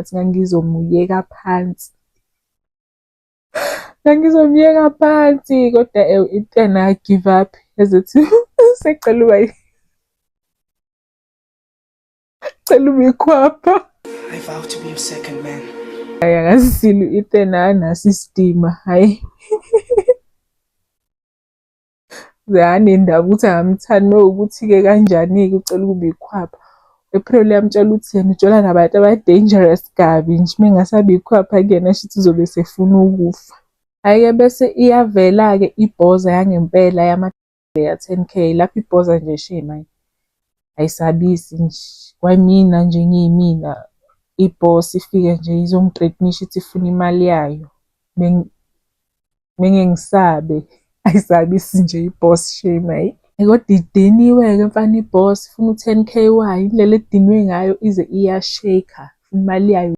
Ngathi ngangizomuyeka phansi. Ngangizomyeka phansi kodwa Ethan give up ezothi secela uba cela uba ikhwapha. I vow to be your second man. Hhayi akasisile u-Ethan akanaso isidima, hhayi. Akanendaba ukuthi akamthandi mewukuthi-ke kanjani-ke ucela ukuba ikhwapha. April uyamtshela ukuthi yena ujola nabantu aba-dangerous kabi nje uma engase abe ikhwapha kuyena shuthi uzobe esefuna ukufa. Hhayi-ke bese iyavela-ke ibhoza yangempela ya-ten K, lapho ibhoza nje shame hhayi ayisabisi nje. Kwamina nje ngiyimina ibhosi ifike nje izongi-threaten-isha ithi ifuna imali yayo. Bengeke ngisabe, ayisabisi nje ibhosi shame hhayi. Kodwa idiniwe-ke mfana ibhosi ifuna u-ten K wayo, indlela edinwe ngayo ize iya-shake-a, ifuna imali yayo.